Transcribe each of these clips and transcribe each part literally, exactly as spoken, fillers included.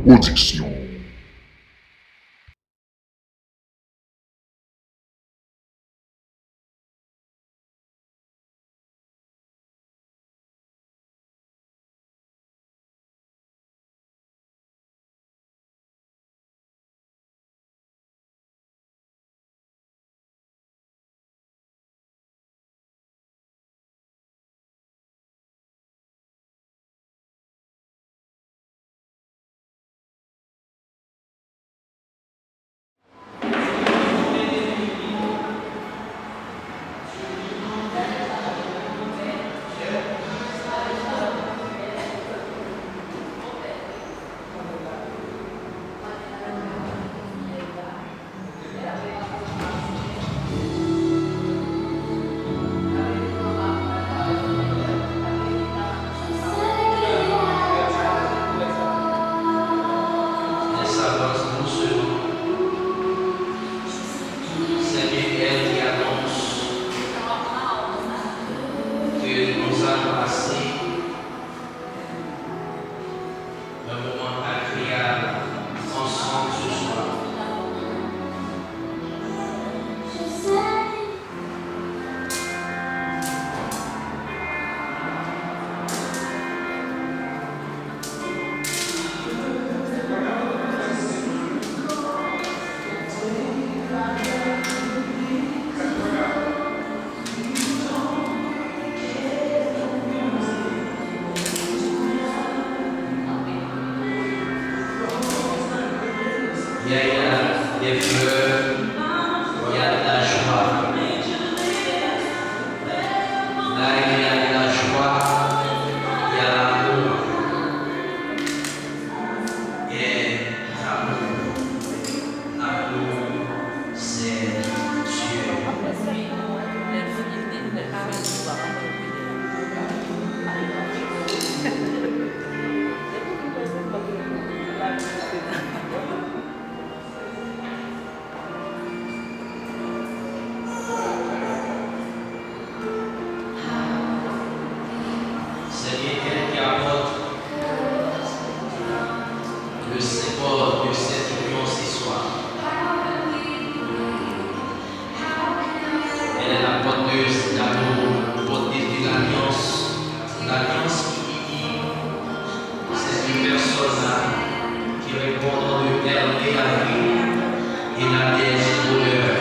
Production. Elle s'avance doucement. C'est bien elle qui annonce que nous allons passer un moment agréable ensemble ce soir. Il y a, il y a des fleurs, il y a de la joie. Là, il y a de la joie, il y a l'amour. Et l'amour, l'amour, c'est Dieu. C'est bien elle qui apporte le symbole de cette union ce soir. Elle est la porteuse d'amour, porteuse de l'alliance, l'alliance qui unit ces deux personnes-là qui répondent de Hervé Avril et Nadège Bonheur.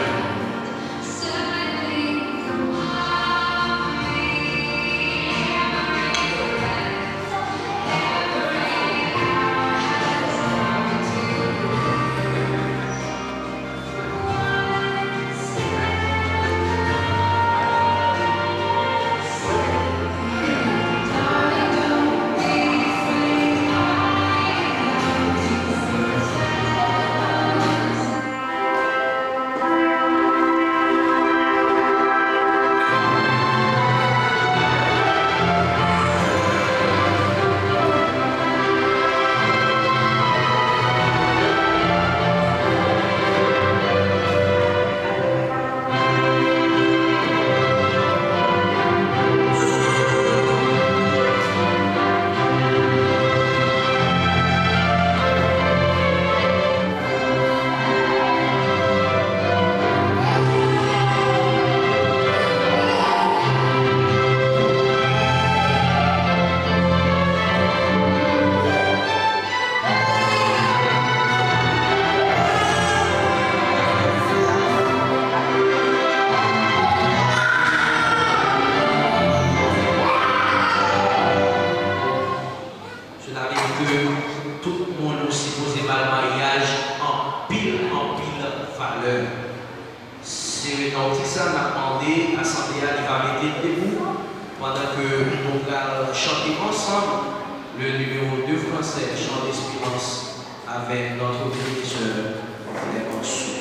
Sela vle di ke tout moun ou sipoze ba l maryaj anpil, anpil valè. Se nan optik sa n ap mande asanble a li va mete l debou pandan ke nou pral chante ansanm le numéro deux français, Jean Lespérance, avec notre bienfaiteur, Frère Mansour.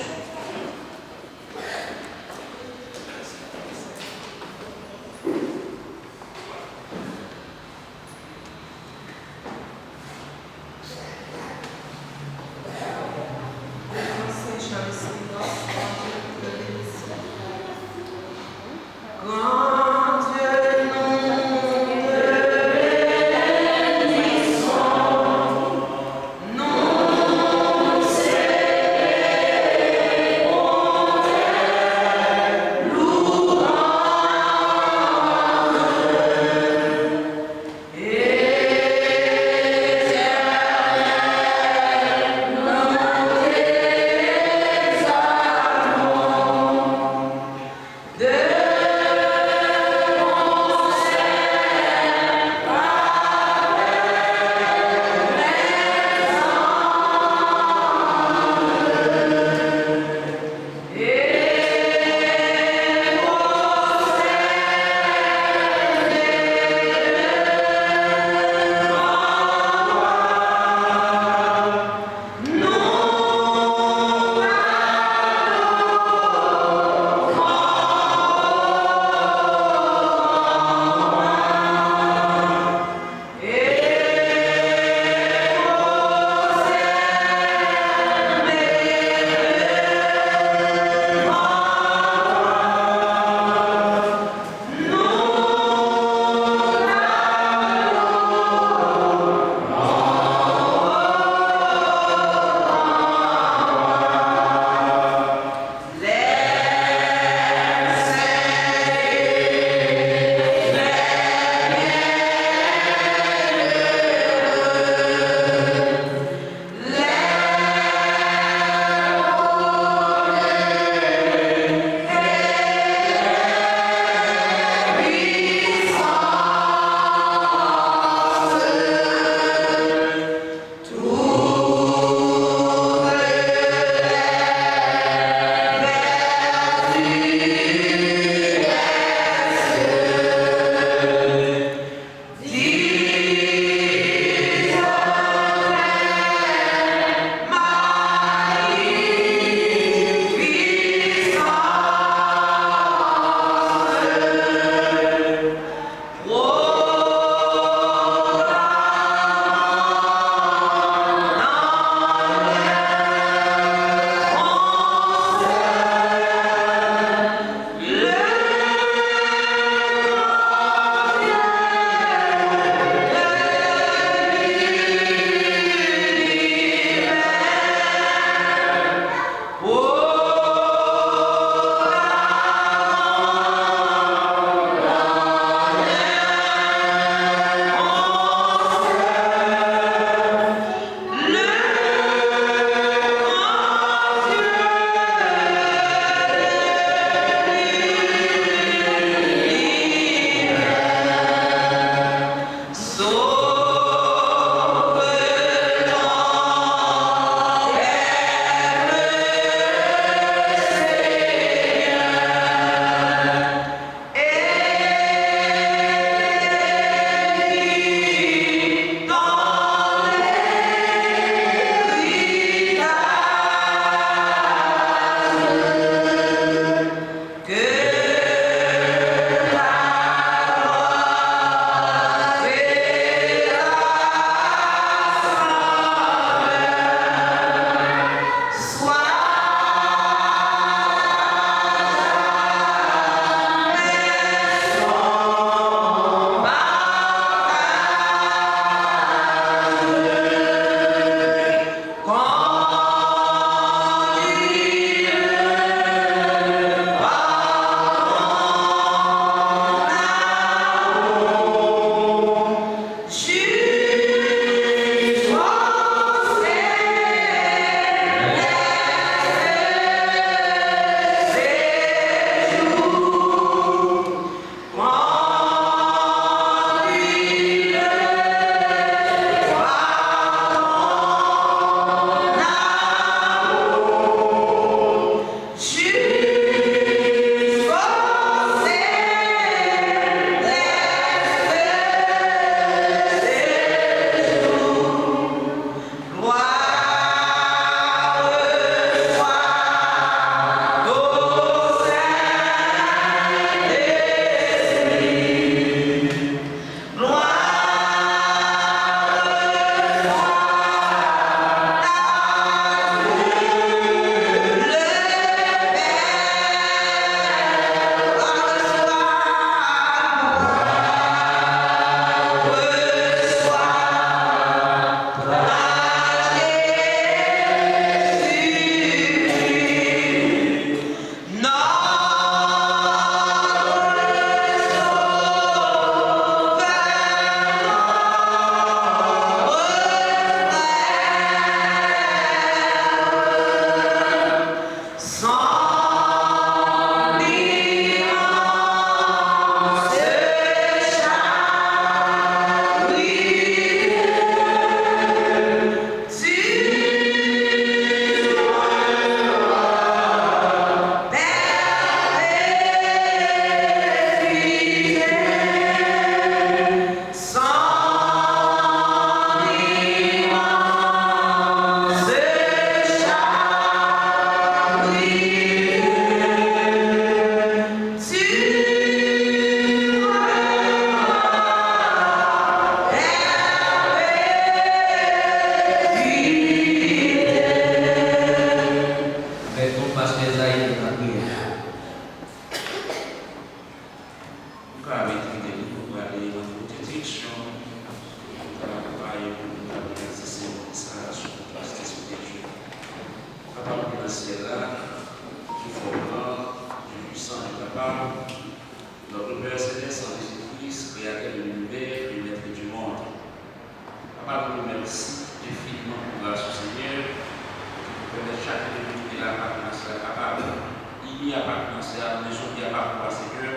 Sa nou bezwen di apa pou a Senyè,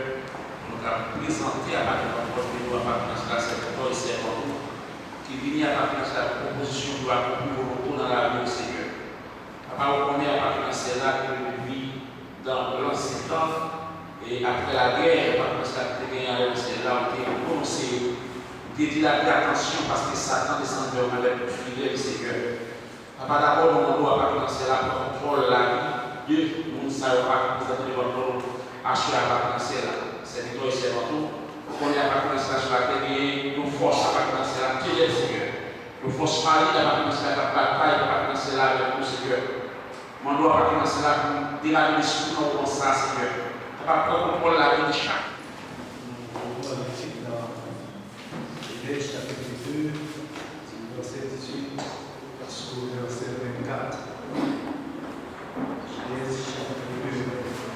pou nou ka prezante apa de konpòt de nou apa finans la, sèvitè e sèvant ou, ki vini apa finans la pou pwopozisyon pou akonpli volonte w nan lavi w, Senyè. Apa ou konnen apa finans la ke depi dan lansyen tan, e apre lagè, apa finans la ki te genyen avè w, Senyè, la ou te pwononse yo, ou te di l atire atansyon paske Satan desann vè w avèk tout fidèl, Senyè. Papa, dabò, nou mande w, apa ki nan syèl la, pran kontwòl lavi de moun sa yo, apa ki prezante devan twòn ou aswè a, apa ki nan syèl la. Sèvitè e sèvant ou, ou konnen apa ki nan syèl la sou latè, genyen yon fòs, apa ki nan syèl la, ki fidèl, Senyè. Yon fòs malin, apa ki nan syèl la, k ap batay, apa ki nan syèl la, avèk nou, Senyè. Mande w, apa ki nan syèl la, pou derame lespri nan moman sa a, Senyè. Papa, pran kontwòl lavi de chak. Jenèz chapit de, di vèsè dizuit jiska vèsè vennkat. Jenèz chapit de, vèsè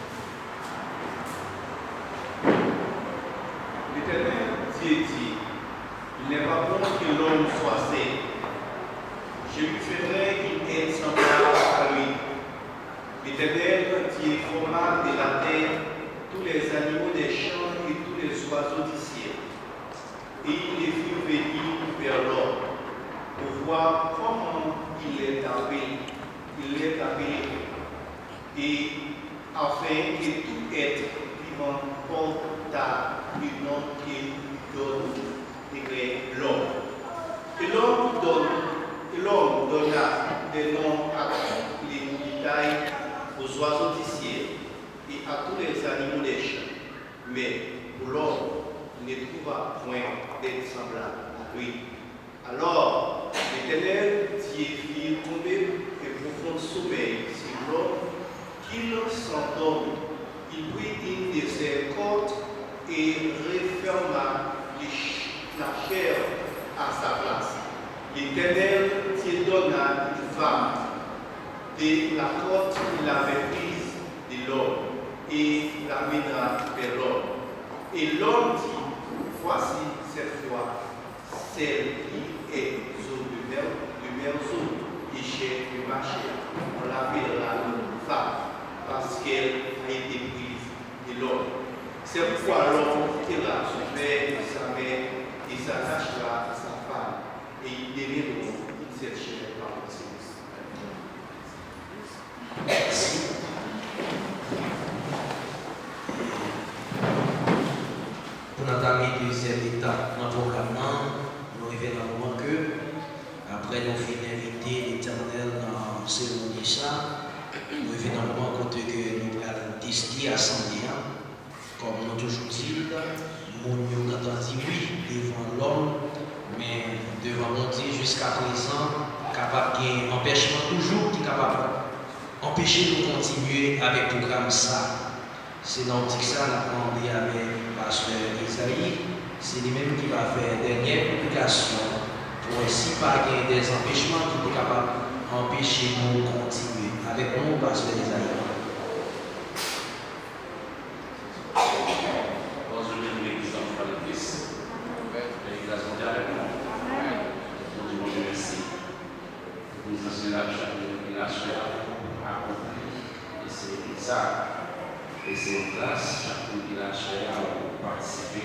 L'Éternel Dieu dit, Il n'est pas bon que l'homme soit seul. Je lui ferai une aide semblable à lui. L'Éternel Dieu forma de la terre tous les animaux des champs et tous les oiseaux du ciel. Et il les fit venir vers l'homme, pour voir comment il les appelait, il les appelait, et afin que tout être vivant porte le nom que lui donne l'homme. Et l'homme donne, et l'homme donna des noms à tout le bétail, aux oiseaux du ciel, et à tous les animaux des champs. Mais pour l'homme, il ne trouva point d'être semblable à lui. Alors l'Éternel Dieu fit tomber un profond sommeil sur l'homme, qu'il s'endormit. Il prit une de ses cordes et referma le ch-, la chair à sa place. L'Éternel Dieu donna une femme de la corde qu'il avait prise de l'homme et l'amena vers l'homme. Et l'homme dit, Voici, cette fois, celle qui est aux os de mes, de mes os et chair de ma chair, on l'appellera femme, parce qu'elle a été prise de l'homme. C'est pourquoi l'homme quittera son père et sa mère et s'attachera à sa femme, et ils deviendront une seule chair. Parole du Seigneur. Pou n antame dezyèm etap nan pwogram nan, nou rive nan moman ke, apre nou fin envite Letènèl nan seremoni sa, nou rive nan moman kote ke nou pral teste asanble a. Kòm nou toujou di l, moun yo gentan di wi devan lòm, men devan Bondye, jiskaprezan, kapab gen anpèchman toujou ki kapab anpeche nou kontinye avèk pwogram sa. Se nan optik sa, n ap mande avèk pastè Ezayi, se li menm ki va fè dènyè piblikasyon pou wè si pa gen dè anpèchman ki te kapab anpeche nou kontinye. Avèk nou, pastè Ezayi. Bondye beni legliz an fwa de plis. Beni gras Bondye avèk nou. Nou di Bondye mèsi pou prezans li la, chak jou ki la chè a akonpli. E se yon sa. E se yon gras, chak jou ki la chè a ou patisipe.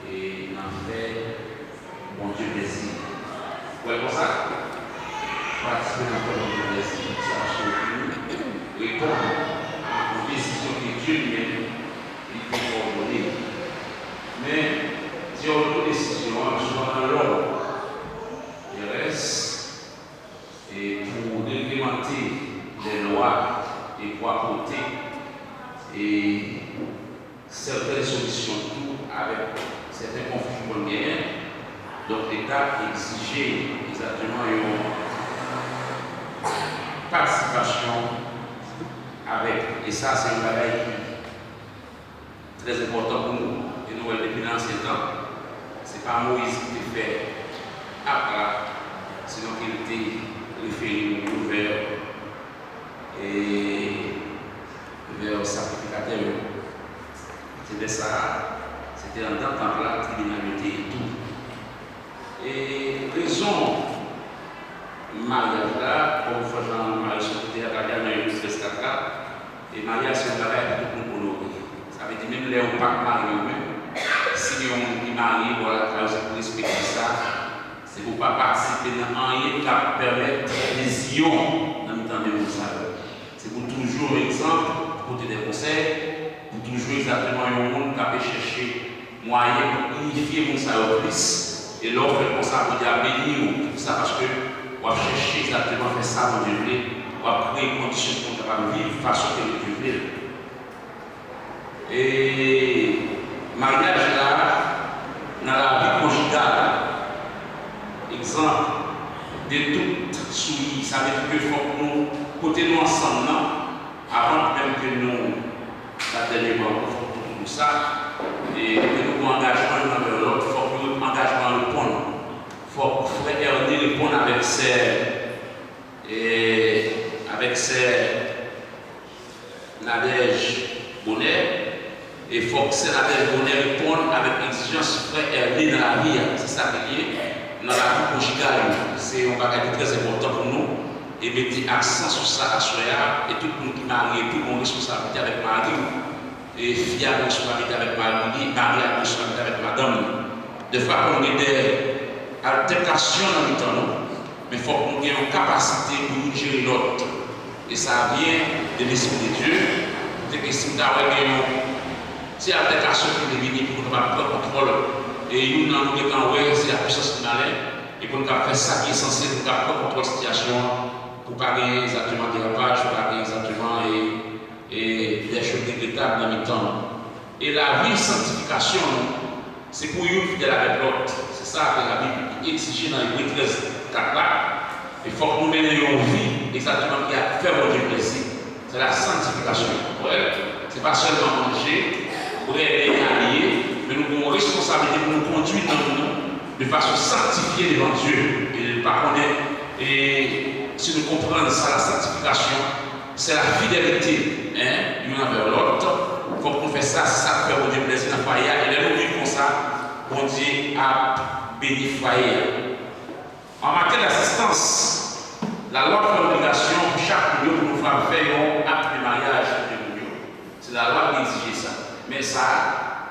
E n ap fè Bondye plezi. Ou wè l konsa? Patisipe nan fè Bondye plezi. Sa paske ou reponn a yon desizyon ke Dye li menm li te òdone. Men, Dye òdone desizyon an souvan nan lòd. Li rès e pou reglemante lè lwa e pou apòte e sèten solisyon tou avèk sèten konfli ki konn genyen. Donk, Leta egzije egzakteman yon patisipasyon avèk, e sa se yon bagay ki trè enpòtan pou nou, e nou wè l depi nan ansyen tan. Se pa Moyiz ki te fè ak la, sinon ke l te refere nou vè, e, vè sakrifikatè yo. Se lè sa a, se te anndan tanp la, tribinal yo te ye tou. E rezon maryaj la, kòm frè Jean Marie Sophie te ap gade nan legliz vèskat la, e maryaj se yon bagay pou tout moun konnen. Lè ou pa t marye ou menm, si gen yon moun ki marye bò lakay ou, se pou w respekte sa. Se pou w pa patisipe nan anyen k ap pèmèt diviyon nan mitan de moun sa yo. Se pou w toujou yon egzanp, pote de konsèy, pou toujou egzakteman yon moun k ap chèche mwayen pou inifye moun sa yo plis. E lè w fè l konsa, Bondye ap beni w. Poukisa? Paske w ap chèche egzakteman fè sa Bondye vle, w ap kreye kondisyon pou moun kapab viv fason ke Bondye vle l. E maryaj la, nan lavi konjigal, egzanp, de tout souyi, sa vle di ke fòk nou, kote nou ansanm nan, avan menm ke nou bat dènye ban, fòk nou konn sa, e ke nou pran angajman youn anvè lòt, fòk nou, angajman an reponn, fòk frè Ernie reponn avèk sè, e avèk sè Nadège Bonè, e fòk sè Nadège Bonè reponn avèk egzijans frè Ernie nan lavi a. Se sa ke l ye nan lavi konjigal yo. Se yon bagay ki trè enpòtan pou nou, e mete aksan sou sa aswè a, e tout moun ki marye tou gon responsablite avèk mari w. E fi a gon responsablite avèk mari li, mari a gon responsablite avèk madanm li. Defwa konn gen de altèkasyon nan mitan nou, men fòk nou gen yon kapasite pou youn jere lòt. E sa vyen de Lespri de Dye, kote ke si m ta wè gen yon ti altèkasyon ki vle vini, pou nou kapab pran kontwòl, e youn nan nou gentan wè se apwisans ki malen, e pou nou kapab fè sa ki esansyèl, pou nou kapab pran kontwòl sitiyasyon an, pou pa gen egzakteman derapaj, pou pa gen egzakteman e, e de chòz regretab nan mitan nou. E lavi sanktifikasyon nou, se pou youn fidèl avèk lòt. Se sa ke Labib egzije nan Ebre trèz kat la. E fòk nou mennen yon vi egzakteman ki ap fè Bondye plezi. Se la sanktifikasyon. Wè, se pa sèlman manje, bwè, benyen, abiye, men nou gen yon responsablite pou nou kondui nanm nou de fason sanktifye devan Dye. E nou pa konnen, e si nou konprann sa, la sanktifikasyon, se la fidelite, en, youn anvè lòt. Fòk nou fè sa, se sa k fè Bondye plezi nan fwaye a. E lè nou viv konsa, Bondye ap beni fwaye a. An matyè dasistans, lalwa fè obligasyon pou chak moun yo pou nou fè yon ak de maryaj pou de moun yo. Se lalwa ki egzije sa. Men sa,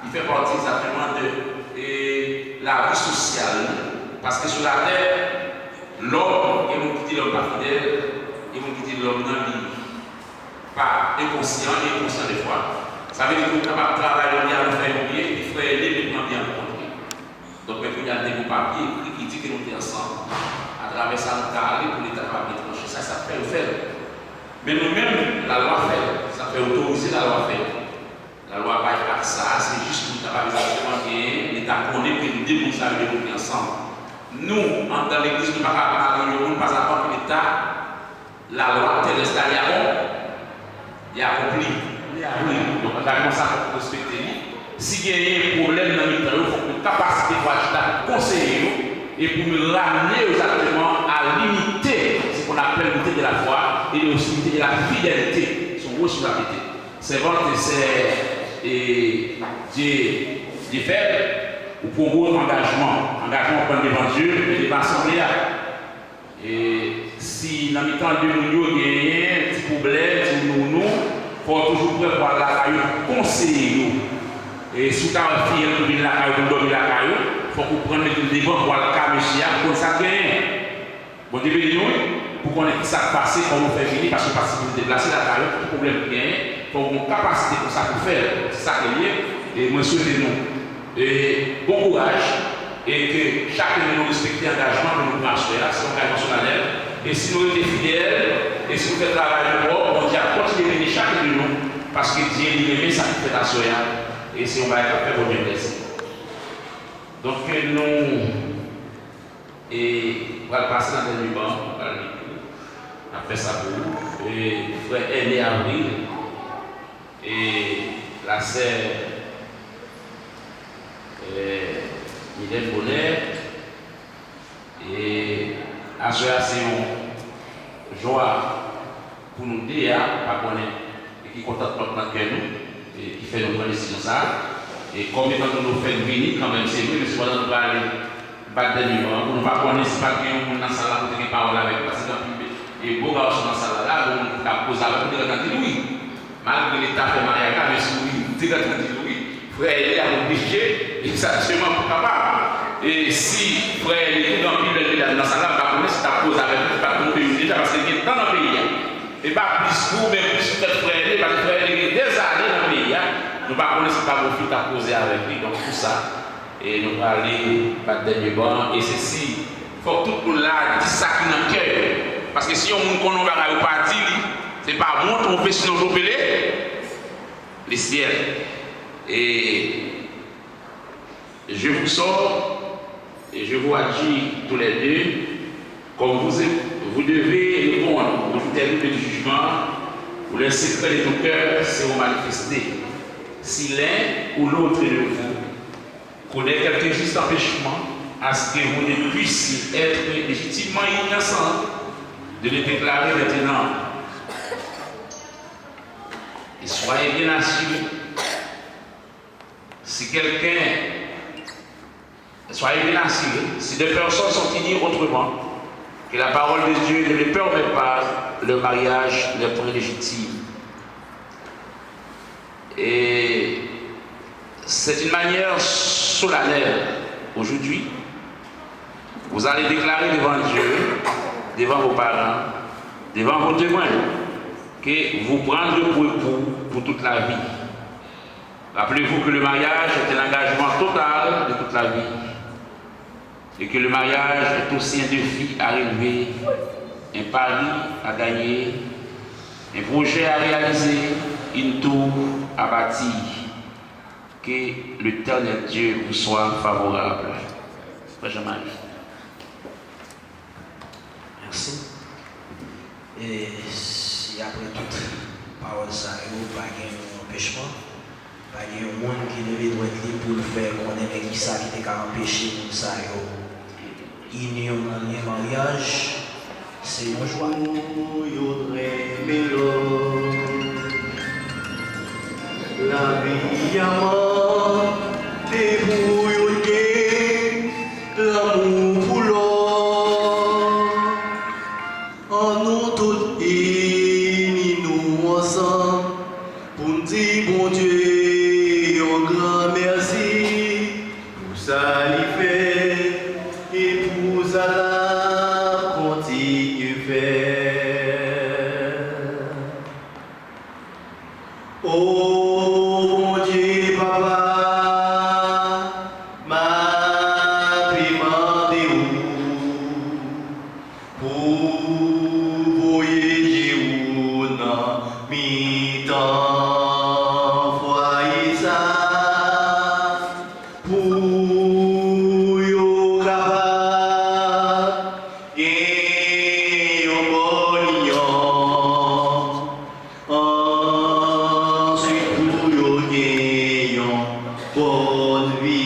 li fè pati egzakteman de, e, lavi sosyal nou. Paske sou latè, lòm, gen moun ki di lòm pa fidèl, gen moun ki di lòm nan li pa enkonsyan, li enkonsyan defwa. Sa vle di ke ou kapab travay yon byen, ou fè yon byen, epi frè Ene vin pran byen an pou kont li. Donk, men kounye a, l te gen yon papye ekri ki di ke nou te ansanm. Atravè sa, nou ka ale pou Leta kapab vin tranche. Sa, sa fè yo fè l. Men nou menm, lalwa fè l. Sa fè otorize lalwa fè l. Lalwa bay ak sa, se jis pou nou kapab egzakteman genyen, Leta konnen ke de moun sa yo de moun ki ansanm. Nou, anndan legliz, nou pa ka mare yon moun pazavan ke Leta lalwa tèlès la, li akon-, li akonpli. Li akonpli. Donk, angajman sa fòk nou respekte li. Si genyen pwoblèm nan mitan yo, fòk nou kapasite pou al chita konseye yo, e pou nou ramne yo egzakteman a linite, ce qu'on appelle l'unité de la foi et aussi l'unité de la fidélité. Se yon responsablite. Sèvant e sè, e, Dye, Dye fèb, ou pran gwo angajman. Angajman w pran devan Dye, e devan asanble a. E si nan mitan de moun yo genyen ti pwoblèm, ti nounou, fò w toujou prè pou al lakay yo, pou konseye yo. E si w ta wè fiyèl pou vin lakay ou, pou dòmi lakay ou, fòk ou pran l mete l devan pou al ka mesye a, pou konn sa k genyen. Bondye beni nou, wi, pou konnen ki sa k pase, kòman w fè vini, paske w pa sipoze deplase lakay ou, ki pwoblèm ki genyen, fòk ou gen kapasite konsa pou fè l. Se sa ke l ye, e mwen swete nou E bon kouraj, e ke chak youn de nou respekte angajman ke nou pran aswè a, se yon angajman solanèl. E si nou rete fidèl, e si nou fè travay nou pwòp, Bondye ap kontinye beni chak youn de nou, paske Dye li renmen sa ki fèt aswè a, e se yon bagay k ap fè Bondye plezi. Donk, ke nou, e, pral pase nan dènye ban, nou pral li tou. N ap fè sa pou ou. E, frè Ène Avril, e la sè, e, Milèn Bonè, e aswè a se yon jwa pou nou de a, pa konnen e ki kontantman k nan kè nou, e ki fè nou pran desizyon sa a. E kòm etan nou fè n vini kanmenm, se vre, men se pandan nou prale bat dènye ban an, pou nou pa konnen si pa t gen yon moun nan sal la pou te gen pawòl avèk, paske gen anpil e bo gason nan sal la, la, gen moun ki t ap koze avèk ou, te gentan di l wi. Malgre Leta fè maryaj la, men si w vini, ou te gentan di l wi. Frè Ene ap oblije egzakteman pou kapab. E si frè Ene tou gen anpil lòt medam nan sal la, m pa konnen si l t ap koze avèk li, li pa twonpe nou deja, paske l gen tan nan peyi a. E pa plis pou, men plis poutèt frè Ene, paske frè Ene gen dèzane nan peyi a, nou pa konnen si l pa gen yon fi l t ap koze avèk li. Donk, pou sa, e nou prale bat dènye ban an, e se si, fòk tout moun la di sa ki nan kè yo. Paske si yon moun konnen yon bagay ou pa di li, se pa w twonpe, sinon twonpe le, le syèl. E Je vous sors et je vous adjure tous les deux, comme vous, vous devez répondre au terme du jugement, où les secrets de tout cœur seront manifestés. Si l'un ou l'autre de vous connaît quelque juste empêchement à ce que vous ne puissiez être légitimement unis ensemble, de le déclarer maintenant. Et soyez bien assurés, si quelqu'un, soyez bien assurés, si deux personnes sont unies autrement que la parole de Dieu ne le permet pas, leur mariage n'est point légitime. Et c'est une manière solennelle aujourd'hui. Vous allez déclarer devant Dieu, devant vos parents, devant vos témoins, que vous prendrez pour époux pour toute la vie. Rappelez-vous que le mariage est un engagement total de toute la vie et que le mariage est aussi un défi à relever, un pari à gagner, un projet à réaliser, une tour à bâtir. Que l'Éternel Dieu vous soit favorable. Frè Jean-Marie. Mèsi. E si apre tout pawòl sa yo, pa gen yon anpechman, pa gen yon moun ki leve dwèt li pou l fè konnen men kisa ki te ka anpeche moun sa yo ini yo nan lyen maryaj, se yon jwa. Pou yo renmen lòt. Lavi a mande pou yo gen lanmou pou lòt. Annou tout ini nou ansanm pou n di Bondye yon gran mèsi pou sa li fè e pou sa l ap kontinye fè. O Bondye Papa, m ape mande w pou voye je w nan mitan fwaye sa, pou yo kapab gen yon bòn inyon. Answit, pou yo gen yon bòn vi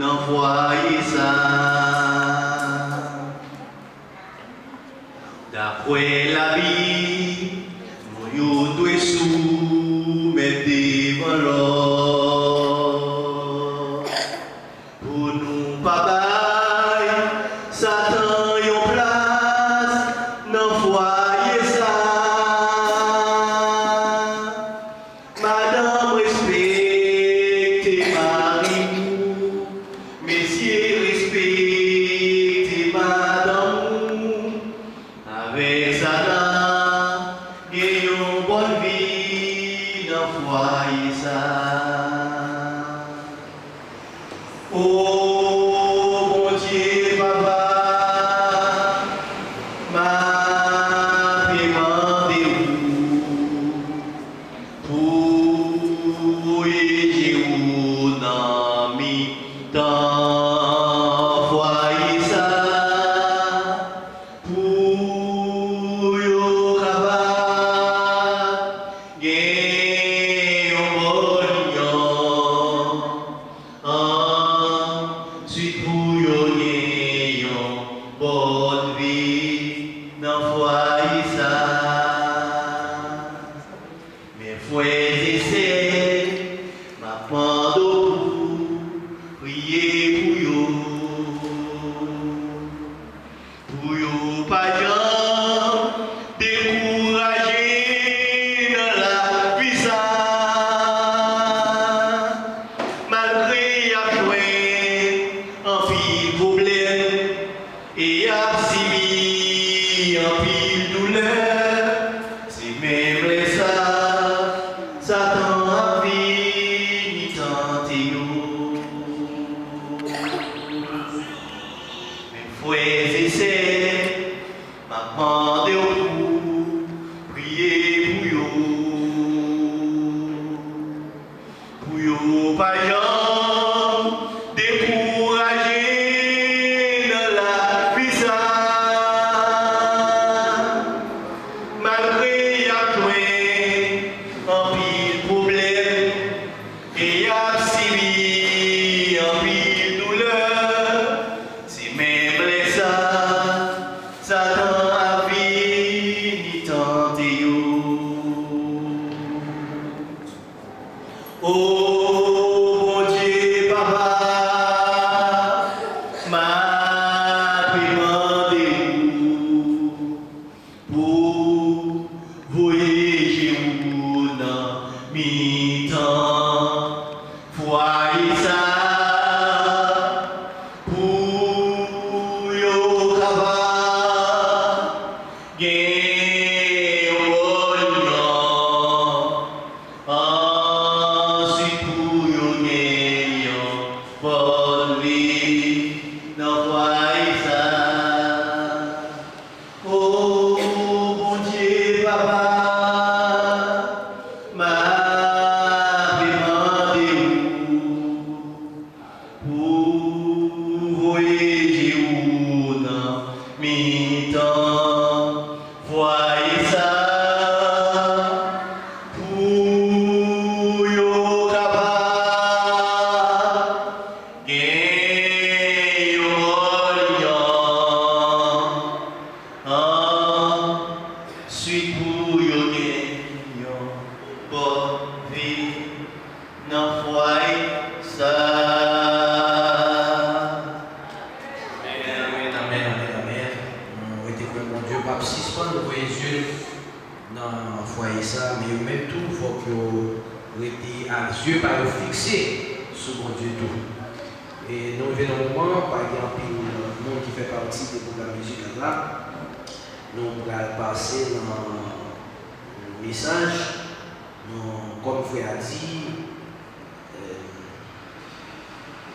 nan fwaye sa. Daprè Labib, nou yo dwe soumèt devan lòt. Pou nou pa bay Satan yon plas nan fwaye sa. Madanm, respekte mari w, mesye, respekte madanm ou. Avèk sa la, gen yon bòn vi nan fwaye sa. O Bondye Papa, m ape mande w pou voye je w nan mitan fwaye sa. Pou yo kapab gen yon bòn inyon, answit pou yo gen yon bòn vi nan fwaye sa. Men frè e sè, m ap mande w pou priye pou yo, pou yo pa janm dekouraje nan lavi sa. pwoblèm e y ap sibi anpil doulè. Se menm lè sa, Satan ap vini tante yo. Men frè e sè, m ap mande w pou priye pou yo. Pou yo pa janm dekouraje nan lavi sa. Malgre y ap jwenn anpil pwoblèm e y ap sibi anpil doulè, se menm lè sa, Satan ap vini tante yo. O Bondye Papa, m ape mande w pou voye je w nan mitan fwaye sa, pou yo kapab gen yon bòn nyon. Answit, pou yo gen yon bòn vi nan fwaye sa. O Bondye Papa, m ape mande w pou voye je w nan mitan fwaye sa, pou yo kapab gen yon bòn nyon. Answit, pou yo gen yon bòn vi nan fwaye sa. Amèn, amèn, amèn, amèn, amèn. Nou rete kwè Bondye p ap sispann voye je l nan fwaye sa, men yo menm tou, fòk yo rete ak zye pa yo fikse sou Bondye tou. E nou rive nan moman, pa gen anpil moun ki fè pati de pwogram mizikal la. Nou pral pase nan mesaj. Nou, kòm frè a di, eh,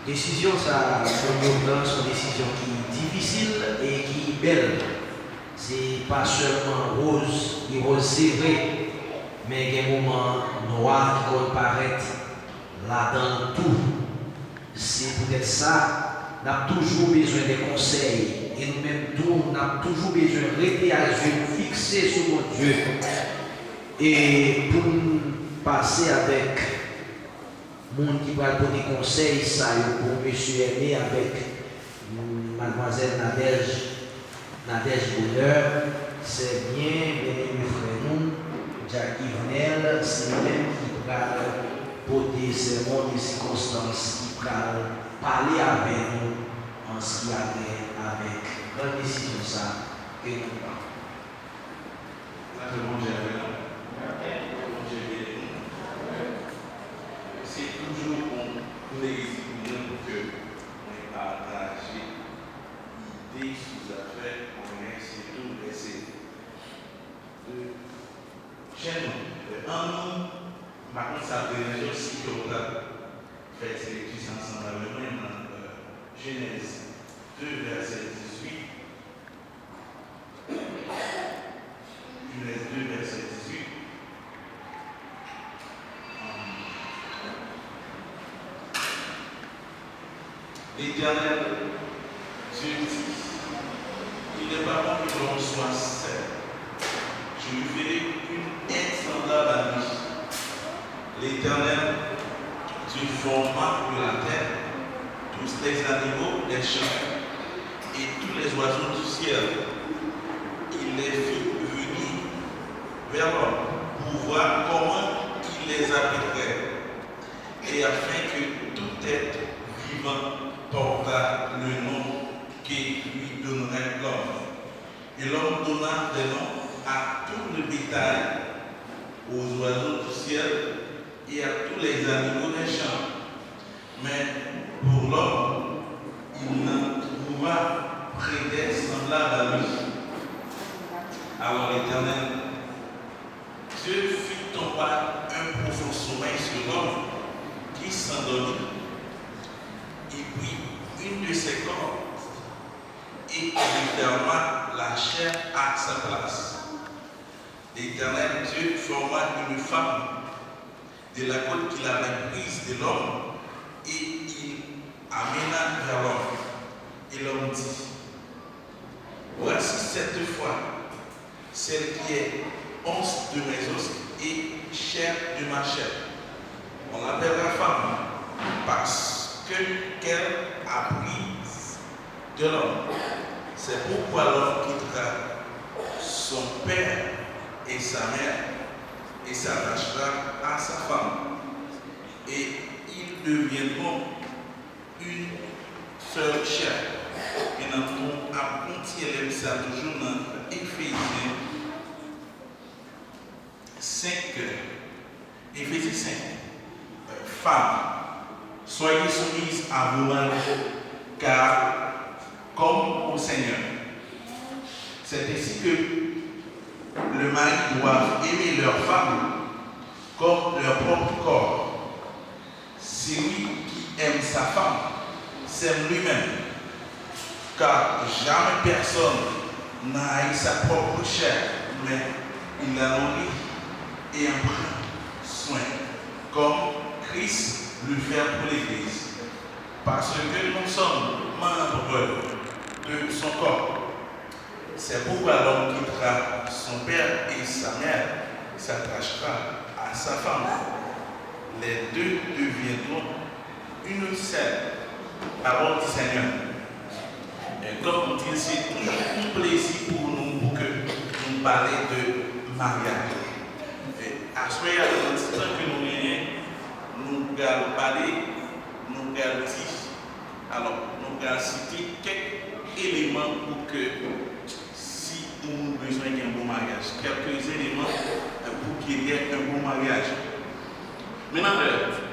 desizyon sa a, pou nou pran, se yon desizyon ki difisil e ki bèl. Se pa sèlman woz, li woz se vre, men gen moman nwa ki konn parèt ladan l tou. Se poutèt sa, n ap toujou bezwen de konsèy, e nou menm tou, n ap toujou bezwen rete ak zye nou fikse sou Bondye. E pou n pase avèk moun ki pral pote konsèy sa yo pou mesye Aimé avèk madmwazèl Nadège, Nadège Bonheur, sè byen, byeneme frè nou, Jack Yvenel, se li menm ki pral pote sèmon de sikonstans, ki pral pale avè nou an sa ki a gen avèk gran desizyon sa ke nou pran. Sa ke Bondye avè nou. Bondye beni nou. Se toujou yon plezi pou mwen pou ke mwen pataje ide sou zafè mwen, se tou vèse de Jèn nou, ann nou, m pa konn sa k deranje w si ke w ta fè ti lekti sa ansanm avè mwen nan, euh, Jenèz de, vèsè dizuit. Jenèz de, vèsè dizuit. L'Éternel Dieu dit, il n'est pas bon que l'homme soit seul. Je lui ferai une aide semblable à lui. L'Éternel Dieu forma de la terre tous les animaux des champs et tous les oiseaux du ciel. Il les fit venir vers l'homme pour voir comment il les appellerait. Et afin que tout être vivant portât le nom que lui donnerait l'homme. Et l'homme donna des noms à tout le bétail, aux oiseaux du ciel et à tous les animaux des champs. Mais pour l'homme, il n'en Près d'elle, semblable à lui. Alors l'Éternel Dieu fit tomber un profond sommeil sur l'homme qui s'endormit. Il prit une de ses cordes et il ferma la chair à sa place. L'Éternel Dieu forma une femme de la côte qu'il avait prise de l'homme et il amena vers l'homme. Et l'homme dit, voici cette fois celle qui est os de mes os et chair de ma chair. On l'appellera femme parce que qu'elle a pris de l'homme. C'est pourquoi l'homme quittera son père et sa mère et s'attachera à sa femme, et ils deviendront une seule chair. Maintenant, nou ap kontinye lè sa toujou nan Efezyen senk, Éphésiens cinq. Euh, femmes, soyez soumises à vos maris, car comme au Seigneur. C'est ainsi que les maris doivent aimer leurs femmes comme leur propre corps. Celui qui aime sa femme s'aime lui-même. Car jamais personne n'a haï sa propre chair, mais il la nourrit et en prend soin, comme Christ le fait pour l'Église. Parce que nous sommes membres de son corps. C'est pourquoi l'homme quittera son père et sa mère et s'attachera à sa femme. Les deux deviendront une seule. Pawòl di Senyè. E kòm m di, se toujou yon plezi pou nou, pou ke nou pale de maryaj. E aswè a, nan ti tan ke nou genyen, nou pral pale, nou pral di, alò, nou pral site kèk eleman pou ke si yon moun bezwen gen yon bon maryaj, kèlke eleman, euh, pou ke gen yon bon maryaj. Mennan, euh,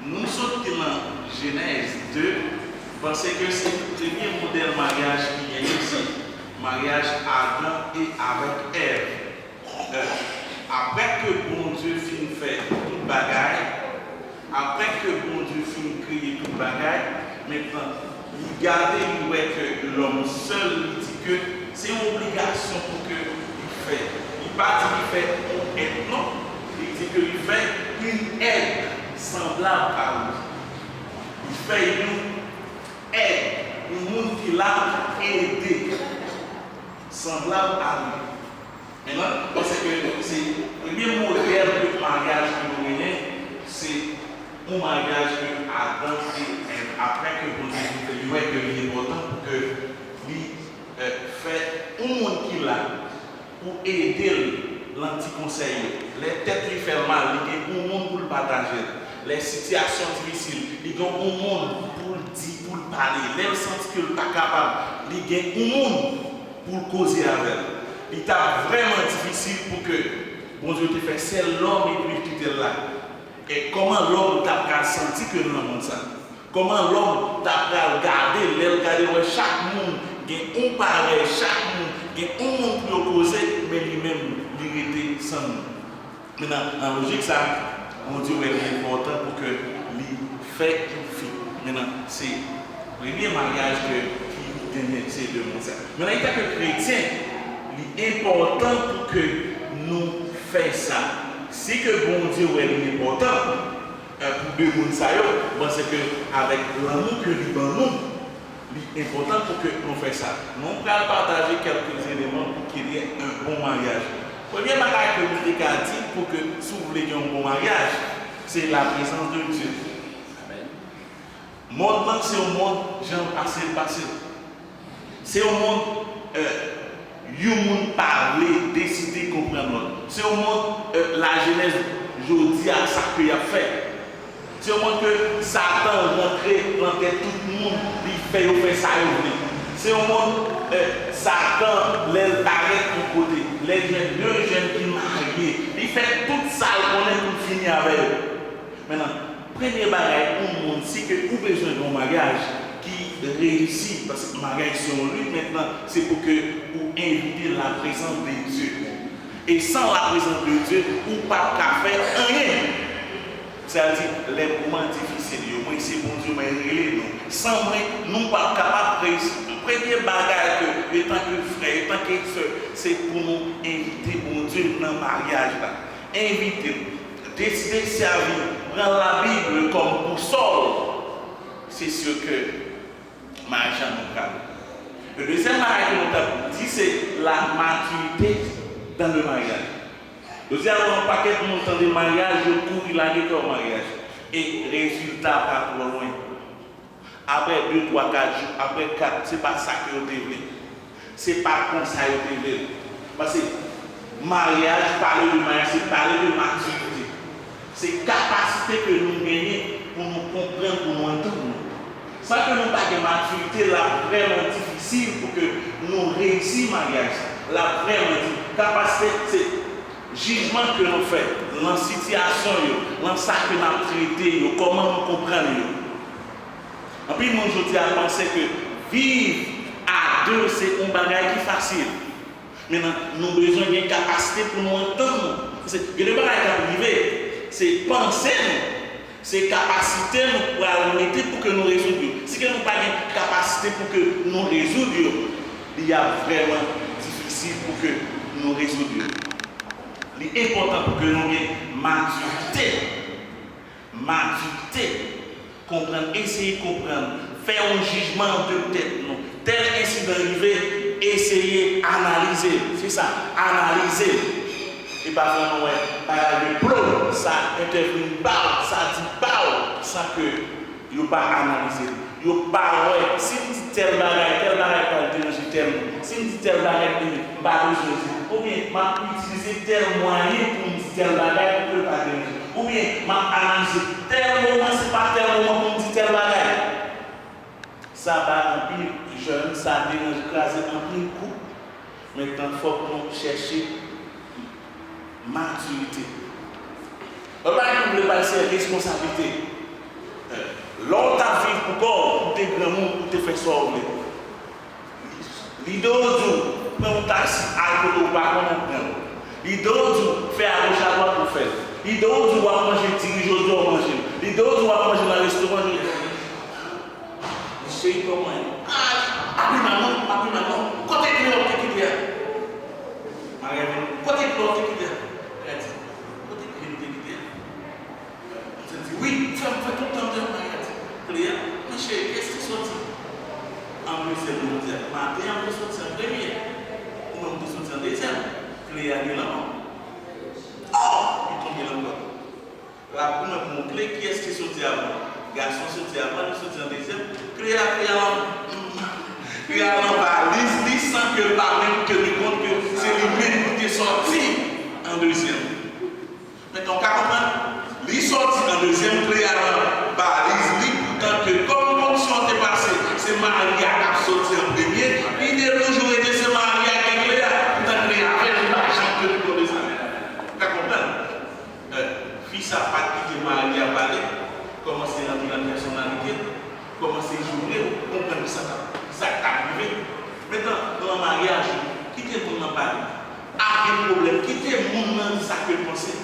nou sot nan Jenèz de, panse ke se premye modèl maryaj ki genyen, se maryaj Adan e avèk Èv. Euh, apre ke Bondye fin fè tout bagay, apre ke Bondye fin kreye tout bagay, mentnan, li gade, li wè ke lòm sèl, li di ke se yon obligasyon pou ke li fè. Li pa di li fè yon èt, non. Li di ke li fè une aide semblable à lui. Li fè yon èd, yon moun ki la pou ede, semblable à lui. Mentnan, paske se premye modèl de maryaj ke nou genyen, se yon maryaj ke Adan e Èv, apre ke Bondye te fè, li wè ke li enpòtan pou ke li, euh, fè yon moun ki la pou ede l nan ti konsèy yo. Lè tèt li fè l mal, li gen yon moun pou l pataje l. Lè sitiyasyon difisil, li gen yon moun pou l di, pou l pale. Lè l santi ke l pa kapab, li gen yon moun pou l koze avè l. Li t ap vrèman difisil pou ke Bondye te fè sèl lòm epi l kite l la. E kòman lòm t ap pral santi ke l nan mond sa? Kòman lòm t ap pral gade, lè l gade, wè chak moun gen yon parèy, chak moun gen yon moun pou yo koze, men li menm, li rete san moun? Mentnan, nan lojik sa, Bondye wè li enpòtan pou ke li fè yon fi. Mentnan, se premye maryaj ke, ki genyen, se de moun sa. Mentnan, antanke kretyen, li enpòtan pou ke nou fè sa. Si ke Bondye wè li enpòtan, euh, pou de moun sa yo, m panse ke avèk lanmou ke li ban nou, li enpòtan pou ke nou fè sa. Nou pral pataje kèlke eleman pou ke li yon bon maryaj. Premye bagay ke nou te ka di pou ke si w vle gen yon bon maryaj, se la présence de Dieu. Amèn. Mond lan se yon mond jan l pase l pase. Se yon mond, euh, yon moun pa vle deside konprann lòt. Se yon mond, euh, lajenès jodi a, sa ke y ap fè. Se yon mond ke Satan rantre nan tèt tout moun, li fè yo fè sa yo vle. Se yon mond, euh, Satan, lè l parèt yon kote, lè l jwenn de jèn ki marye, li fè tout sa l konnen pou l fini avè yo. Mentnan, premye bagay, yon moun, si ke ou bezwen gen yon maryaj ki reyisi, paske maryaj se yon lit mentnan, se pou ke ou envite la prezans de Dye. E san la prezans de Dye, ou p ap ka fè anyen. Sa vle di, lè moman difisil yo, mwen se Bondye mwen rele nou. San mwen, nou p ap kapab reyisi. Premye bagay ke, etanke frè, etanke sè, se pou nou envite Bondye nan maryaj la. Envite l. Deside sèvi, pran Labib kòm bousòl. Se si ke maryaj la nou pral. Le dezyèm bagay ke nou t ap di, se la matirite dans le mariage. Jodi a, yon pakèt moun tande maryaj, yo kouri lage kò maryaj. E rezilta pa twò lwen. Apre de, twa, kat jou, apre kat, se pa sa ke yo te vle. Se pa konsa yo te vle l. Paske maryaj, pale de maryaj, se pale de matirite. Se kapasite ke nou genyen pou nou konprann, pou nou antann nou. San ke nou pa gen matirite, l ap vrèman difisil pou ke nou reyisi maryaj sa. L ap vrèman di, kapasite, se jijman ke nou fè nan sitiyasyon yo, nan sa ke n ap trete yo, kòman nou konprann yo. Anpil moun jodi a panse ke viv a de se yon bagay ki fasil. Men nan, nou bezwen gen kapasite pou nou antann nou. Paske gen de bagay k ap rive, se panse nou, se kapasite nou pral mete pou ke nou rezoud yo. Si ke nou pa gen kapasite pou ke nou rezoud yo, li ap vrèman difisil pou ke nou rezoud yo. Li enpòtan pou ke nou gen matirite. Matirite. Konprann, eseye konprann. Fè yon jijman de tèt nou. Tèl ensidan rive, eseye analize l. Se sa, analize l. E pafwa nou wè bagay de plo, sa entèvni ba w, sa di ba w, san ke yo pa analize l. Yo pa wè, si m di tèl bagay, tèl bagay pral deranje tèl moun. Si m di tèl bagay, ebyen, m pa bezwen di. Oubyen, m ap itilize tèl mwayen pou m di tèl bagay pou ke l pa deranje. Oubyen, m ap analize tèl moman, se pa tèl moman pou m di tèl bagay. Sa bay anpil jèn, sa deranje, kraze anpil koup. Mentnan, fòk nou chèche matirite. Lòt bagay nou vle pale, se responsablite. Lè w t ap viv pou kò w, ou te granmoun, ou te fè sa w vle. Lide w di w pran yon taksi, al kote w pa konnen, w pran l. Lide w di w fè agoch adwat, ou fè l. Lide w di w ap manje diri jodi a, w manje l. Lide w di w ap manje nan restoran jodi a. Cheri, kòman ye? Ah, pa pi mal non, pa pi mal non. Kote kle w te kite a? Maryaj, kote kle w te kite a? Gade, kote kle m te kite a? Misye di, wi, fè m fè tout tan m te ap maryaj. Kle a, men cheri, kiyès ki soti an dezyèm? Mwen di, maten an, mwen te soti an premye. Ou menm, ou te soti an dezyèm. Kle a gen nan men w. Oh! Li tonbe nan kò l. L ap goumen pou yon kle, kiyès ki soti avan? Gason soti avan, li soti an dezyèm. Kle a, kle a nan, kle a nan valiz li san ke l pa menm teni kont ke se li menm ki te soti an dezyèm. Mentnan, w ka konprann? Li soti an dezyèm, kle a nan valiz li, poutan ke kòm kondisyon an te pase, se mari a k ap soti an premye, li te toujou rete se mari a ki gen kle a, poutan kle a fè l pa janm teni kont de sa. W ka konprann? Eh, fi sa pa t kite mari a pale, kòmanse rantre nan pèsonalite l, kòmanse joure l, konprann ki sa k ap, ki sa k ap rive. Mentnan, nan maryaj ou, kite moun nan pale. Ap gen pwoblèm, kite moun nan di sa ke l panse.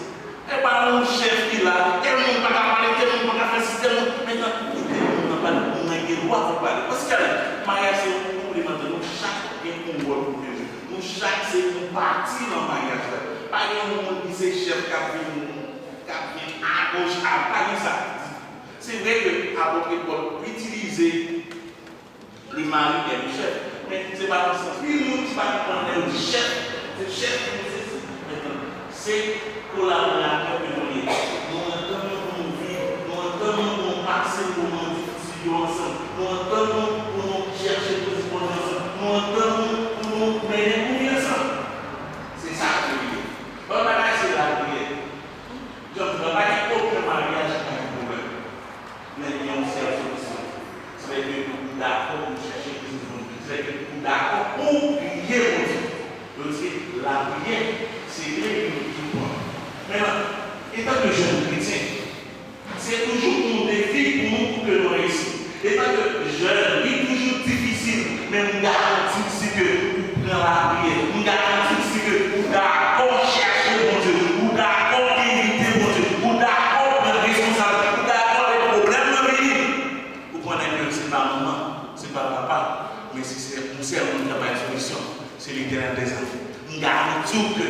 E pa yon chèf ki la, tèl moun pa ka pale, tèl moun pa ka fè si, tèl moun. Mentnan, kite moun nan pale, moun nan gen dwa pou pale. Paske maryaj se yon konpleman, nou chak gen yon wòl pou nou jwe. Nou chak se yon pati nan maryaj la. Pa gen yon moun ki se chèf k ap vin, k ap vin agoch, a, pa gen sa. Se vre ke apot Pòl itilize le mari est le chef, men se pa nan sans. Anpil moun ki pa konprann lè yo di chèf, se chèf ki pou sesi. Mentnan, se kolaboratè ke nou ye. Nou antann nou pou nou viv, nou antann nou pou nou pase moman difisil yo ansanm, nou antann nou pou nou chèche koze pwoblèm ansanm, nou antann nou pou nou mennen kouri ansanm. Se sa ke nou ye. Lòt bagay, se lapriyè. Jan m di, pa gen okenn maryaj ki pa gen pwoblèm. Men gen yon sèl solisyon. Se lè ke ou dakò pou chèche Kris Bondye. Se lè ke ou dakò pou priye Bondye. Yo di lapriyè, se kle pou nou tout pwen. Mentnan, etanke jèn kretyen, se toujou yon defi pou nou pou ke nou reyisi. Etanke jèn, li Men m garanti w si ke ou pran lapriyè, m garanti w si ke ou dakò chèche Bondye, ou dakò envite Bondye, ou dakò pran responsabilite, ou dakò lè pwoblèm nan vini, ou konnen ke se pa manman, se pa papa, men si se yon sèl moun k ap bay solisyon, se Letènèl dèzame. M garanti w ke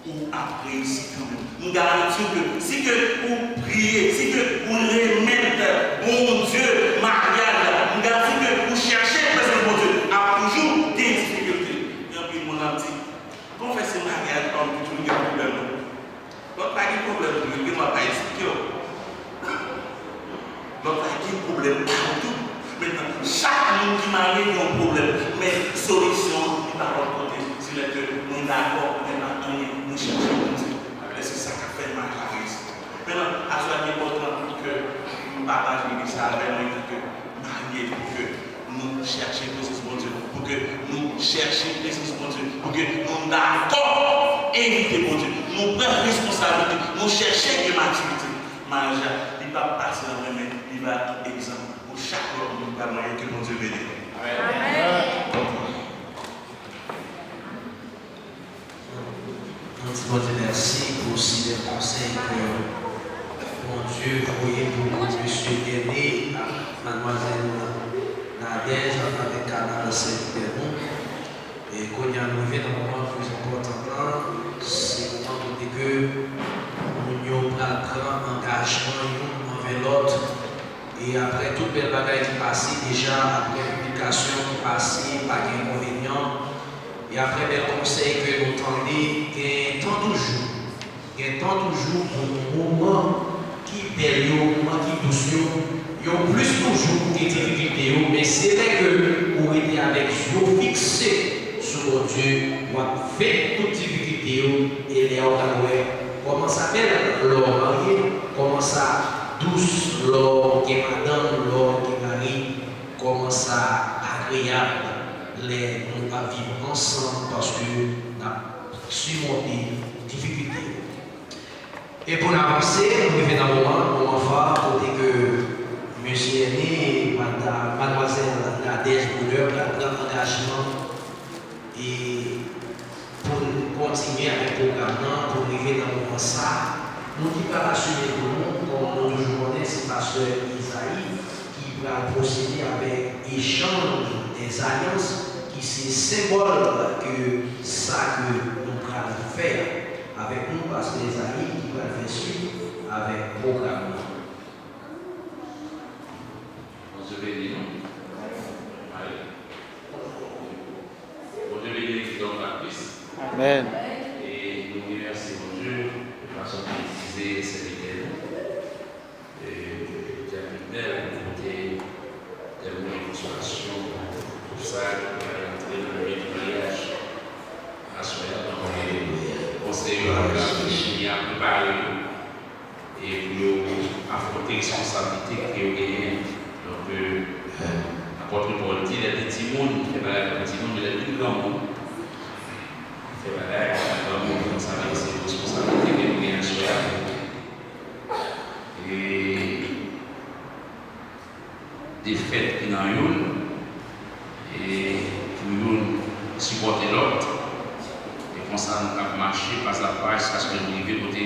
ou ap reyisi kanmenm. M garanti w ke si ke ou priye, si ke ou remèt Bondye maryaj la, m garanti w ke ou chèche prezans Bondye, ap toujou gen difikilte. Gen anpil moun ap di, "Kòman fè se maryaj pa m ki toujou gen pwoblèm nan?" Lòt la gen pwoblèm tou, gen lòt la eksplike w. Donk, pa gen pwoblèm pa w tou. Mentnan, chak moun ki marye gen yon pwoblèm, men solisyon an, li pa lòt kote. Se lè ke nou dakò, men pa anyen, nou chèche Bondye. E se sa k ap fè maryaj la reyisi. Mentnan, aswè a, li enpòtan pou ke nou pataje ide sa avè nou, etan ke marye, pou ke nou chèche prezans Bondye, pou ke nou chèche prezans Bondye, pou ke nou dakò envite Bondye, nou pran responsablite, nou chèche gen matirite. Maryaj la, li p ap pase an ven, men li va egzanp pou chak lòt moun ki pral marye. Ke Bondye beni nou. Amèn. Nou di Bondye mèsi pou si bèl konsèy ke Bondye voye pou mesye Ene ak madmwazèl Nadège atravè kanal sèvitè nou. E kounye a, nou rive nan moman trè enpòtan an, se moman kote ke moun yo pral pran angajman youn anvè lòt. E apre tout bèl bagay ki pase deja, apre piblikasyon ki pase, pa gen enkonvenyan, e apre bèl konsèy ke nou tande, gen tan toujou. Gen tan toujou pou moman ki bèl yo, moman ki dous yo, yo plis toujou pou gen difikilte yo, men se lè ke ou rete avèk zye w fikse sou Bondye, w ap venk tout difikilte yo, e lè a w pral wè kòman sa bèl lè w marye, kòman sa dous lè w gen madanm, lè w gen mari, kòman sa agreyab lè nou ap viv ansanm, paske n ap simonte difikilte yo. E pou n avanse, nou rive nan moman, moman fa, kote ke mesye Ene e madam, madmwazèl Nadège Bonheur pral pran angajman e pou n kontinye avèk pwogram nan, pou n rive nan moman sa, nou ki pral asire pou nou, kòm nou toujou konnen, se pastè Isaïe ki pral pwosede avèk echanj dèzalyans, ki se senbòl ke sa ke nou pral fè a. Avèk nou, pastè Isaïe, ki pral fè swit avèk pwogram nan. Bondye beni nou. Bondye beni legliz Dòm Papis. Amèn. E nou remèsye Bondye de fason ke l itilize sèvitè nou. E, jodi a vin bèl, nou pote tèm de konsolasyon pou sa ki pral antre nan lye de maryaj aswè a. Donk, konseye yo ap reflechi, y ap prepare yo, e pou yo afwonte responsablite ke yo genyen. Donk, e, apòt Pòl di, lè te timoun, fè bagay kòm timoun, men lè vin granmoun, fè bagay kòm granmoun. Donk, sa vle di se responsablite ke nou genyen aswè a. E defèt ki nan youn, e pou youn sipòte lòt, e konsa nou kab mache pas a pas jiskaske nou rive kote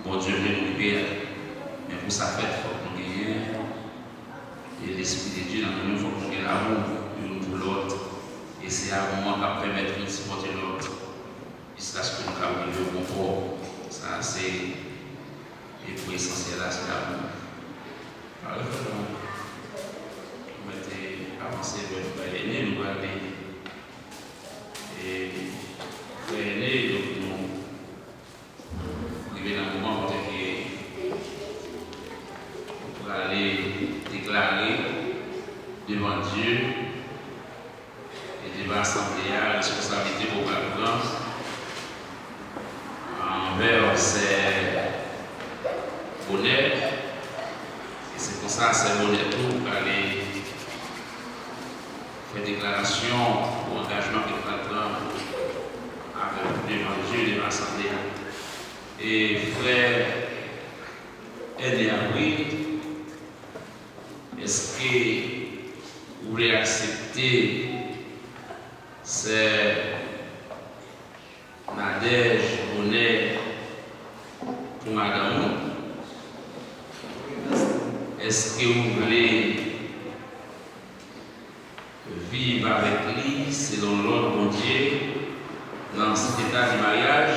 Bondye vle nou rive a. Men pou sa fèt, fòk nou genyen e Lespri de Dye nan nou menm, fòk nou gen lanmou youn pou lòt. E se lanmou an k ap pèmèt youn sipòte lòt jiskaske nou kab rive o bon pò. Sa a se, e pwen esansyèl la, se lanmou. Alò, nou mèt avanse vè frè Ene, nou pral li. E frè Ene, donk nou rive nan moman kote ke ou prale deklare devan Dye e devan asanble a responsablite ke w pral pran anvè sè Bonè. E se konsa sè Bonè tou prale fè deklarasyon pou angajman ke l pral pran avèk devan Dye, devan asanble a. E frè Ene Avril, èske ou Ou vle aksepte sè Nadège Bonè pou madanm ou? Èske ou vle viv avèk li selon lòd Bondye nan senteta di maryaj?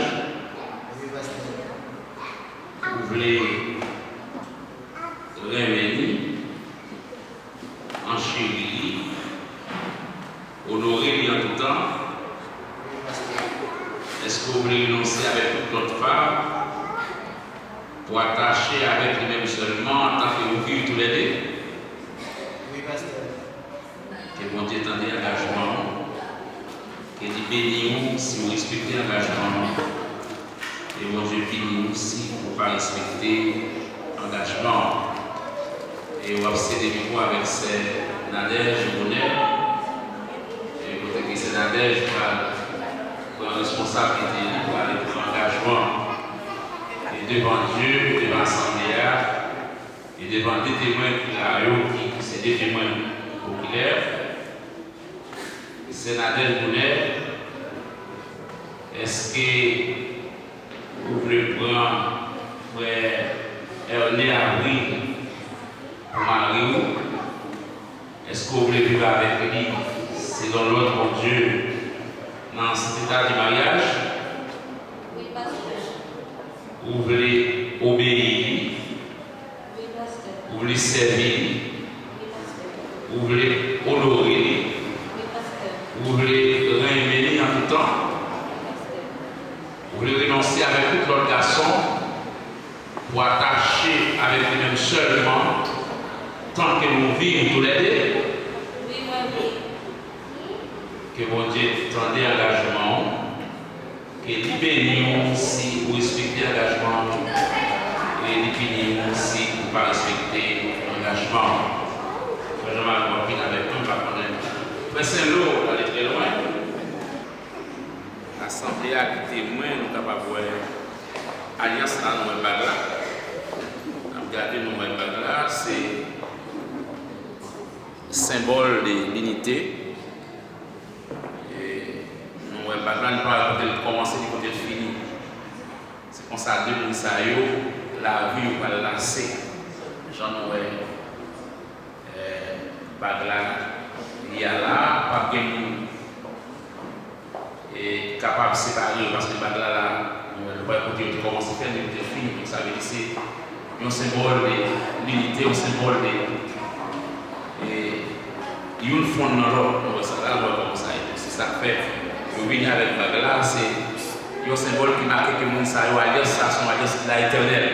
Ou vle renmen li, ancheri li, onore li an tou tan? Èske w vle renonse avèk tout lòt fanm pou atache avèk li menm sèlman antanke ou viv toulède? Wi, pastè. Ke Bondye tande angajman w. Ke li beni w si w respekte angajman w. E Bondye pini w si ou pa respekte angajman w. E w ap sede mikwo avèk sè Nadège Bonè. E kote ke sè Nadège pral pran responsablite li, pral pran angajman. E devan Dye, devan asanble a, e devan de temwen ki la yo, ki, ki se de temwen okilè, sè Nadège Bonè, èske ou vle pran frè Ernest Avril pou mari w? Èske w vle viv avèk li selon lòd Bondye nan senteta di maryaj? Wi, pastè. Ou vle obeyi li? Wi, pastè. Ou vle sèvi li? Wi, pastè. Ou vle onore li? Wi, pastè. Ou vle renmen li an tou tan? Wi, pastè. Ou vle renonse avèk tout lòt gason pou atache avèk li menm sèlman, tanke nou viv toulède? Wi, mwen vle. Ke Bondye tande angajman w. Ke li beni w si ou respekte angajman w, e li pini w si ou pa respekte angajman w. Frè Jean-Marc, w ap vin avèk mwen, m pa konnen. Frè Senlo, ale trè lwen. Asanble a kite mwen, nou kapab wè alyans la, nou wè bag la. N ap gade, nou wè bag la, se senbòl de linite. E nou wè bag la, li pa wè kote l kòmanse ni kote l fini. Se konsa de moun sa yo, lavi yo pral lase. Jan nou wè, eh, bag la, li a la, p ap gen moun, eh, ki kapab separe yo, paske bag la la, nou wè, nou pa wè kote yo te kòmanse fè, ni kote l fini. Donk, sa vle di se yon senbòl de linite, yon senbòl de, e, youn fonn nan lòt. Nou wè sa la, nou wè kòman sa ye. Se sa k fè yo vini avèk bag la, se yon senbòl ki make ke moun sa yo, alyans sa, se yon alyans ki la etènèl.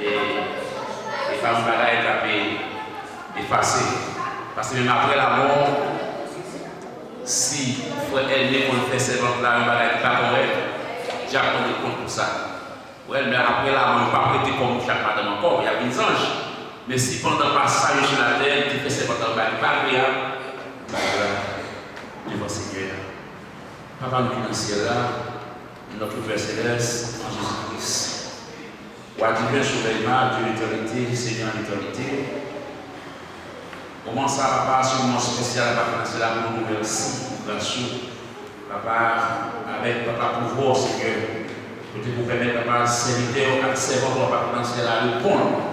E, e pa yon bagay k ap efase. Paske menm apre lamò, si frè Ène konn fè sèvant la yon bagay ki pa kòrèk, dyab konn rete kont pou sa. Wè, men apre lamò, yo p ap rete kòm chak madanm ankò, y ap vin zanj. Men si pandan pasaj yo sou latè, li te fè sèvant la yon bagay ki pa agreyab, bagay la devan Senyè a. Papa nou ki nan syèl la, notre Père Céleste, an Jezi Kris. Wa diven, Sovè imal, Dye letènite, Senyè an letènite. Moman sa a, Papa, se yon moman espesyal, Papa, nan syèl la, pou nou di w mèsi pou gras ou. Papa, avèk, Papa, pouvwa w, Senyè, kote pou pèmèt, Papa, sèvitè w ak sèvant w, Papa, nan syèl la, reponn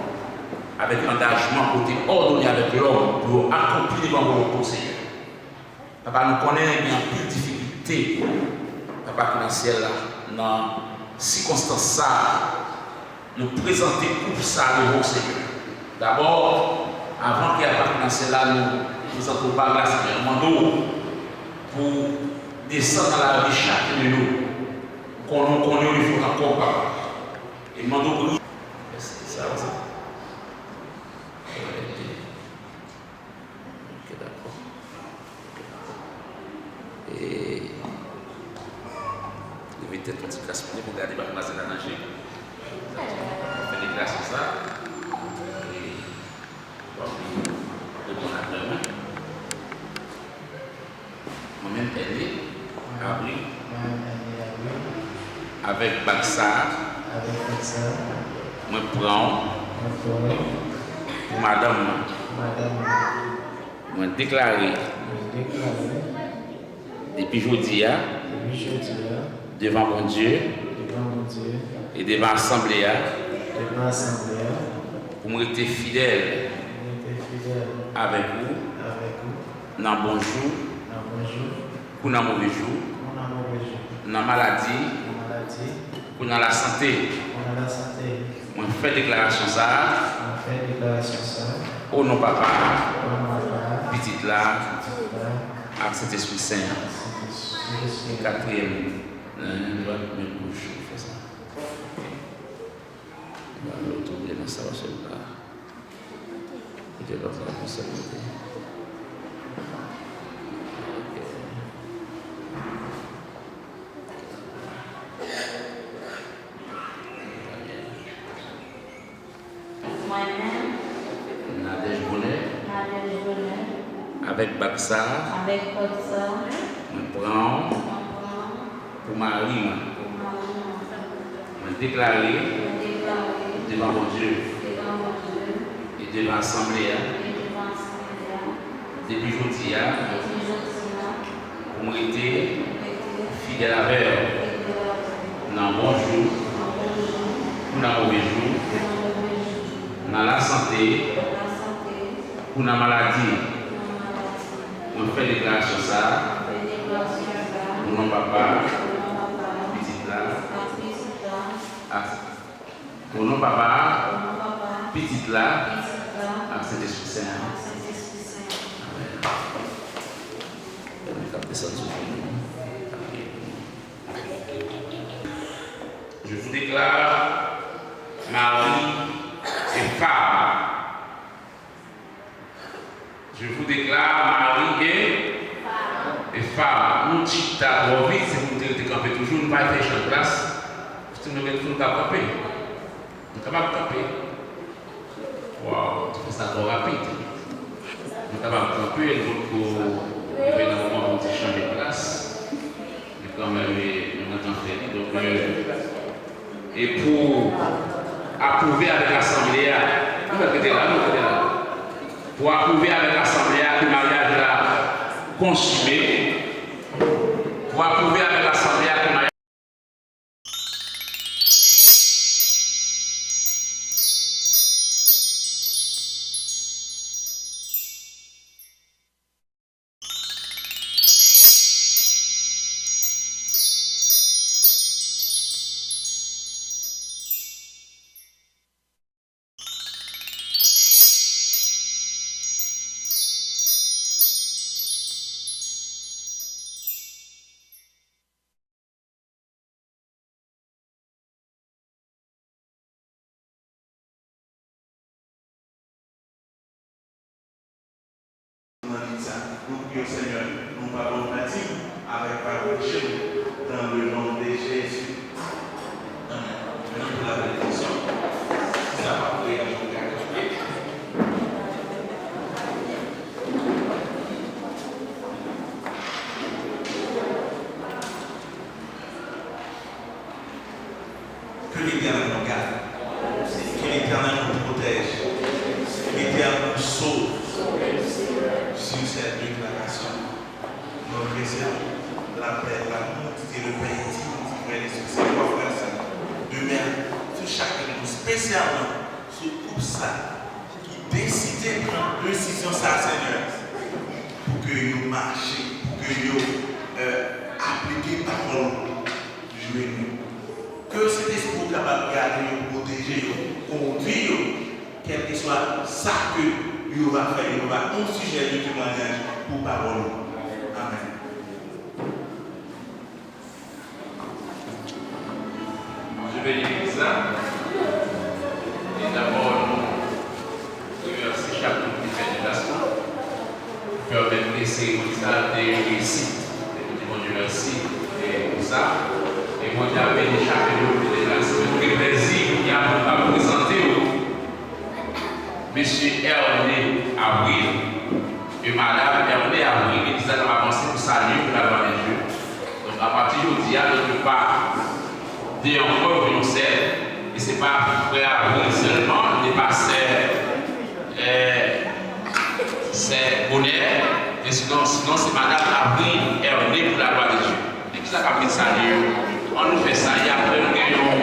avèk angajman ke w te òdone avèk lòm pou yo akonpli devan volonte w, Senyè. Papa, nou konnen gen anpil difikilte, Papa ki nan syèl la, nan sikonstans sa a, nou prezante koup sa a devan w, Senyè. Dabò, avan ke Papa ki nan syèl la, nou prezante w bag la, Senyè, nou mande w pou desann nan lavi chak youn de nou. Ou konnen, ou konnen w de fon an kòb, Papa. E mande w pou... Mèsi, sa va, sa. Ok, dakò. Ok, dakò. E leve tèt yon ti gras pou li, pou gade pa pase la nan je. Fè de gras konsa. E w ap reponn apre mwen. Mwen menm, Ène Avril, mwen menm, Ène Avril, avèk bag sa a, avèk bag sa a, mwen pran w, mwen pran w, pou madanm mwen, pou madanm mwen, Mwen deklare, mwen deklare, depi jodi a, depi jodi a, devan Bondye, devan Bondye, e devan asanble a, devan asanble a, pou m rete fidèl, pou m rete fidèl, avèk ou, avèk ou, nan bon jou, nan bon jou, kou nan move jou, kou nan move jou, nan maladi, nan maladi, kou nan lasante, kou nan lasante. Mwen fè deklarasyon sa a, mwen fè deklarasyon sa a, o non Papa, o non Papa, Pitit la, Pitit la, ak Sentespri Sen an. Sentespri Sen an. Katriyèm, nan dwat men gouch, fè sa. Mwen retounen nan sa w ap fè la. Kote lòt la pou sa kote. Ok. Mwen menm, Nadège Bonheur, Nadège Bonheur, avèk bag sa a, avèk bag sa a, mwen pran w, mwen pran w, pou mari mwen. Pou mari mwen. Mwen deklare, mwen deklare, devan Bondye, devan Bondye, e devan asanble a, e devan asanble a, depi jodi a, depi jodi a, pou m rete, pou m rete, fidèl avè w, fidèl avè w, nan bon jou, nan bon jou, kou nan move jou, kou nan move jou, nan lasante, nan lasante, kou nan maladi. Mwen fè deklarasyon sa a, o non Papa, Pitit la, ak, o non Papa, Pitit la, ak Sentespri Sen an. Amèn. Fè men k ap desann sou jenou. Je vous déclare mari et femme. Je vous déclare mari et, et femme. Nou chita twò vit, si nou te rete kanpe toujou, nou pa fè chan plas. Si nou gen nou ka kanpe. Nou kapab kanpe. Waw, ou fè sa twò rapid. Nou kapab kanpe, nou potko rive nan moman pou nou chanje plas. Men kanmenm, e, nou gentan fè li. Donk, e, e pou apwouve avèk asanble a, nou mèt rete la, nou rete la. Pou apwouve avèk asanble a ke maryaj la konsime, pou apwouve avèk asanble a ke maryaj Nan lit sa, nou priye w, Senyè, nou pa ba w pratik avèk pa preche w dans le nom de Jésus. Amèn. Menm pou la benediksyon. Si sa pa pou reyaji, ou ka kanpe. Que l'Éternel nous garde. Que l'Éternel nous protège. Que l'Éternel nous sauve. Sur cette déclaration, nous remercions la paix, l'amour et le paix intime du frère et sœur, frères et sœurs. Demen, sou chak de nou, espesyalman sou koup sa ki deside pran desizyon sa, Senyè, pou ke yo mache, pou ke yo, euh, aplike pawòl ou. Jwe nou. Ke Sentespri w kapab gade yo, pwoteje yo, kondui yo, kèlkeswa sa ke yo va fè, yo va yon sijè de temwayaj pou pawòl ou. Amèn. Bondye beni legliz la. E dabò, nou remèsye chak moun ki fè deplasman. Pèmèt ke seremoni sa a te yon reyisit. E nou di Bondye mèsi, e, pou sa. E Bondye ap beni chak moun ki deplase. Nou gen plèzi kounye a pou nou ka prezante w Mesye Herné Avril e Madam Herné Avril. Legliz la ap avanse pou salye yo, pou n al ba yo. Donk, apati jodi a, donk, yo pa de ankò, yo vin yon sèl. E se pa frè Avril sèlman, li te pastè, eh, Sè Bonè, men sinon, sinon se Madanm Avril Ernée pou la gloire de Dieu. Men kisa k ap vin salye yo? Ann nou fè sa, e apre nou gen yon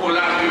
kola ke